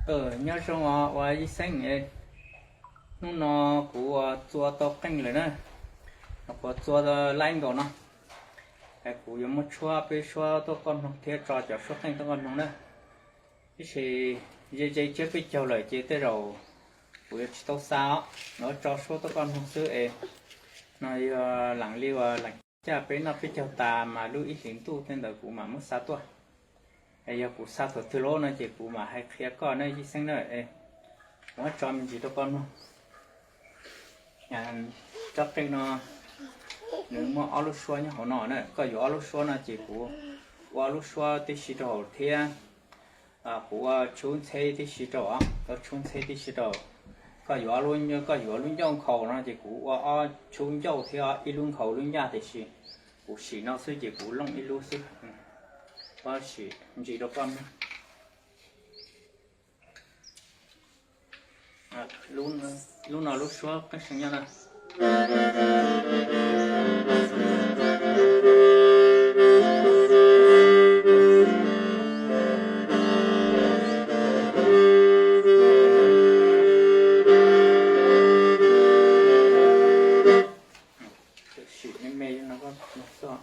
Nyob zoo os ua ib xeeb, hnub no kuv ua txua tau qeej lawm na, kuv ua txua laib nkaus no, kuv yuav muab tshuab peb suab tuaj koj mloog thiab tso cov suab qeej tuaj koj mloog na. Tab sis ze ze tsiab peb caug lawm ces tej zaum kuv yuav tsis tau xa os, yuav tso suab tuaj koj mloog xwb es no yog lees li uas lees caj peb noj peb caug tas mas lub ib hlis ntuj tej ntawd kuv mam muab xa tuaj. Yog kuv xa thaum twg los no ces kuv mam hais qhia koj na ib xeeb na. Kuv muab tso me ntsis rau koj mloog. Tsob qeej no nws muaj ob lub suab nyob hauv no na, koj yuav ob lub suab no ces kuv ua ob lub suab tib si rau hauv thiab kuv ua tshub ntxheb tib si rau, ua tshub ntxheb tib si rau. Koj yuav, koj yuav lub ncauj nkhaus no ces kuv ua ob tshub ncauj thiab ib lub nkhaus lub ncaj, tiam sis kuv sim no xwb ces kuv looj ib lub xwb. Ua sim ntsis rau koj mloog. Lub no lub suab qeej seev nyob na. Sim me me no koj mloog xwb.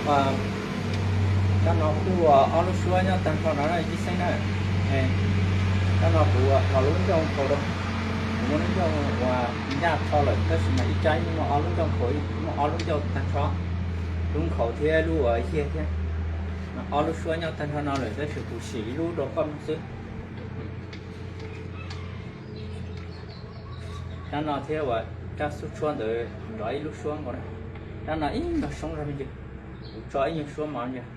Rab no kuj ua ob lub suab nyob tag nrho no ib xeeb na. Rab no kuv ua lub ncooj nkaus rau, kuv muab lub ncooj uas ncaj tho lawm tab sis mas ib rab muaj ob lub ncooj nkaus, muaj ob lub ncooj tag nrho, lub nkhaus thiab lub uas yiag thiab. Ob lub suab nyob tag nrho no lawm tab sis kuv sim ib lub rau koj mloog xwb. Rab no thiab uas rab xub tshuab ntawd nrov ib lub suab nkaus na. Rab no ib nyuag soob zog me ntsis, kuv tso ib nyuag suab mov ntsis.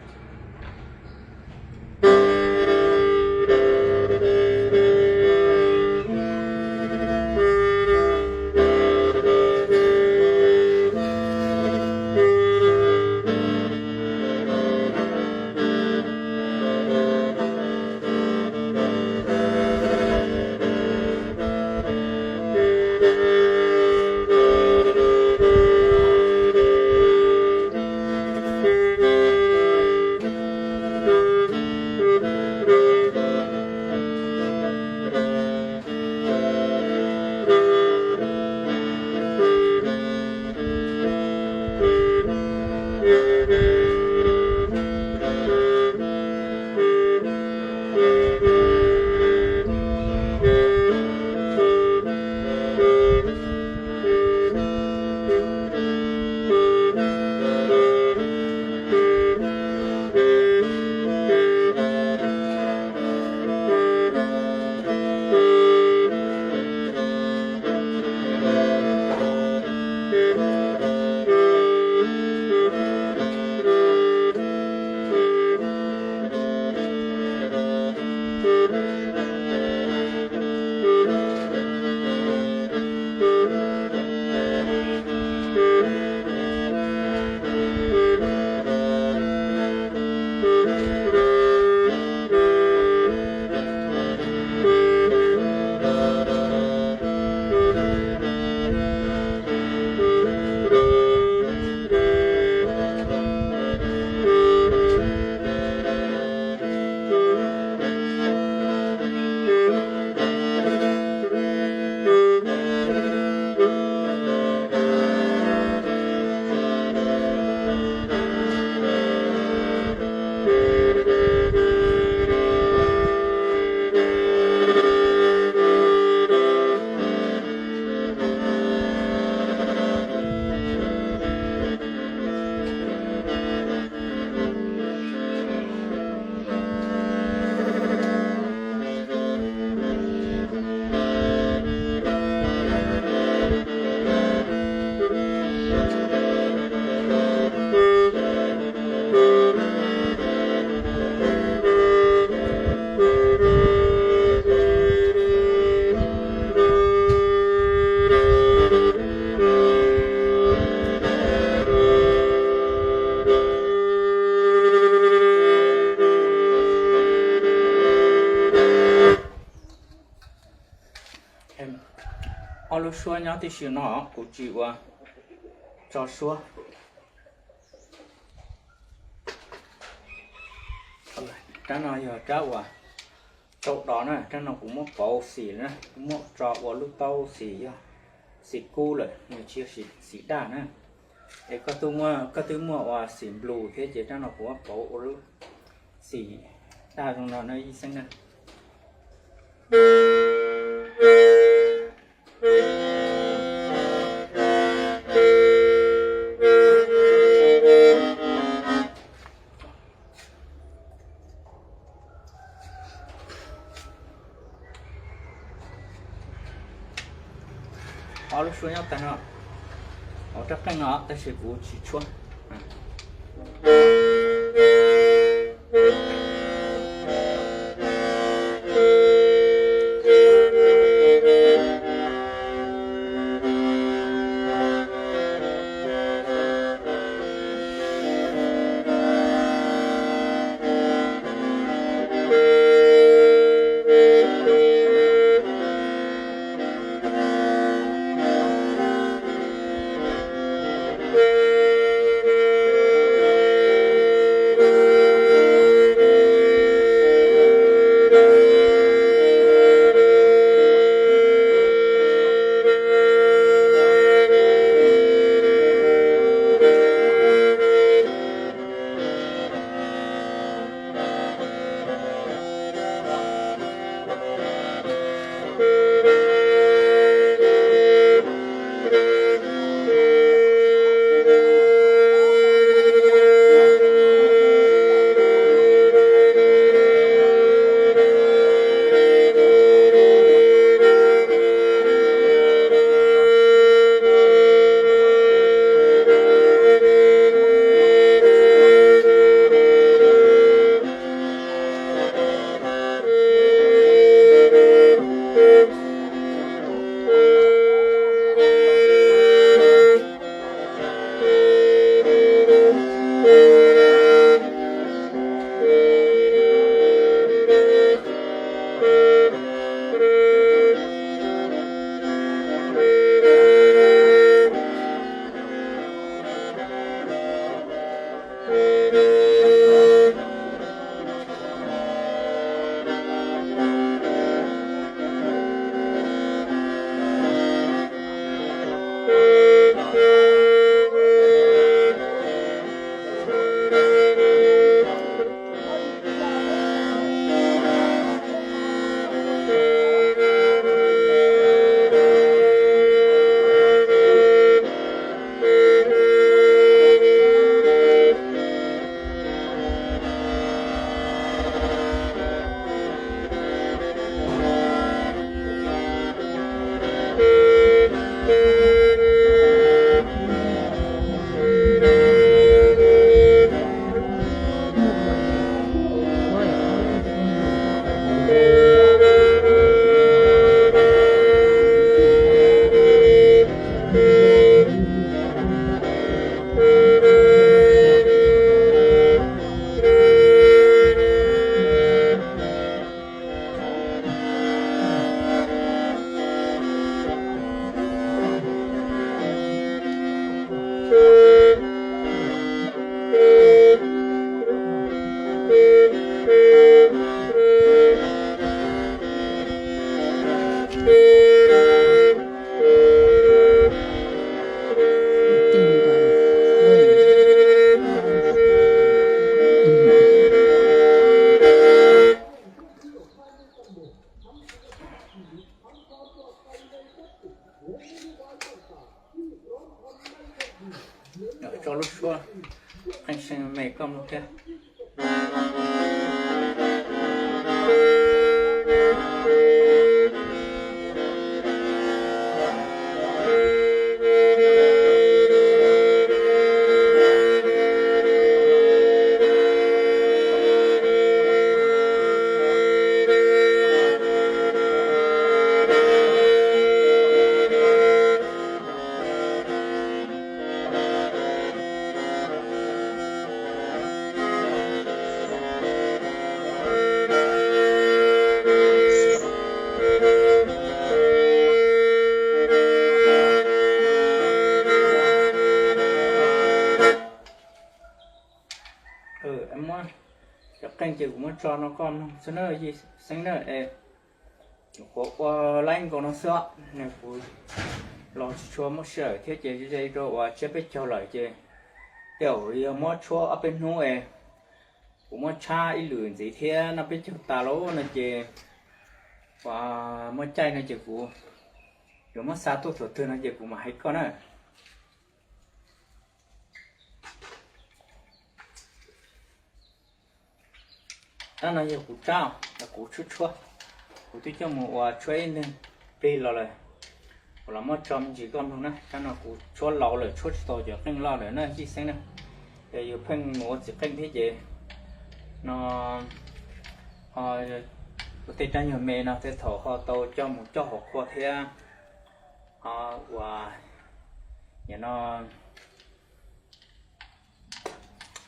Ob lub suab nyob tib si no kuv tsis ua tso suab. Rab no yog rab uas tau do na, rab no kuv muab pauv xim na, muab tso ua lub taub xim yog xim kub lawm, nws tsis yog xim daj na. Es koj twb muaj, koj twb muaj ua xim blues thiab ces rab no kuv muab pauv ua lub xim daj zoo no na ib xeeb na. Ob lub suab nyob tag no, hauv rab qeej no tab sis kuv tsis tshuab. Tso lub suab qeej seej me koj mloog thiab. Muab cov qeej ces kuv muab tso no koj mloog xwb na yij xeeb na. Nyuam qhuav ua laib nkaus no xwb os, kuv los tsis tshua muaj sij hawm thiab ces ze rau uas tsiab peb caug lawm ces tej zaum yog muab tshuab ob peb hnub es kuv muab tshab ib lwm ntxiv thiab noj peb caug tas lawm no ces uas muaj caij no ces kuv yuav muab xa tuaj thaum twg no ces kuv mam hais koj na. Rab no yog kuv rab, kuv tshuab tshuab, kuv twb coj mus ua tshuab ib neeg plig los lawm, kuv los muab tso me ntsis koj mloog na. Rab no kuv tshuab laus lawm, tshuab tsis tau cov qeej loj lawm na yij xeeb na. Yog yus pheej mus ua txiv qeej thiab ces no ua tej rab nyuag me no tej thaum ho tau coj mus coj hauv qhua thiab ho ua no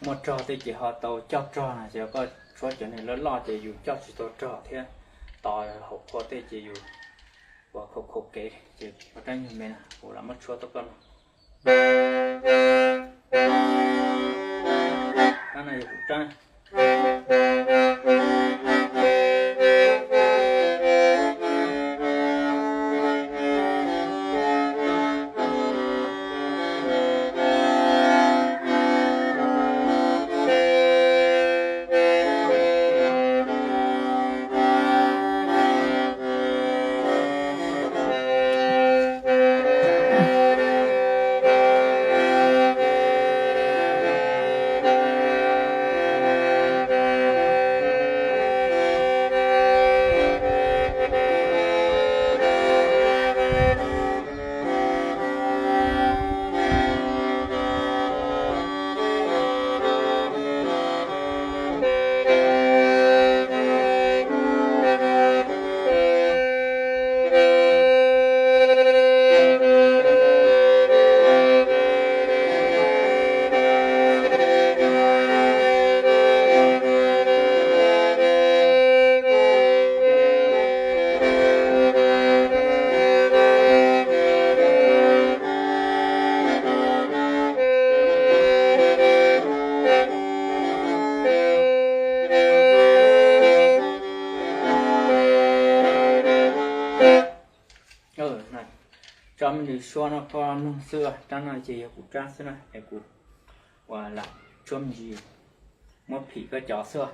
muaj rog tej ces ho tau coj rog no ces koj tshuab cov neeg loj loj ces yus coj tsis tau rog thiab, tos hauv qhua tej ces yus ua khau khau kev ces ua rab nyuag me no kuv los muab tshuab tuaj koj mloog. Rab no yog kuv rab. Tso me ntsis suab no koj mloog xwb, rab no ces yog kuv rab xwb na, es kuv ua lam tshuab me ntsis muab phim koj cov xwb.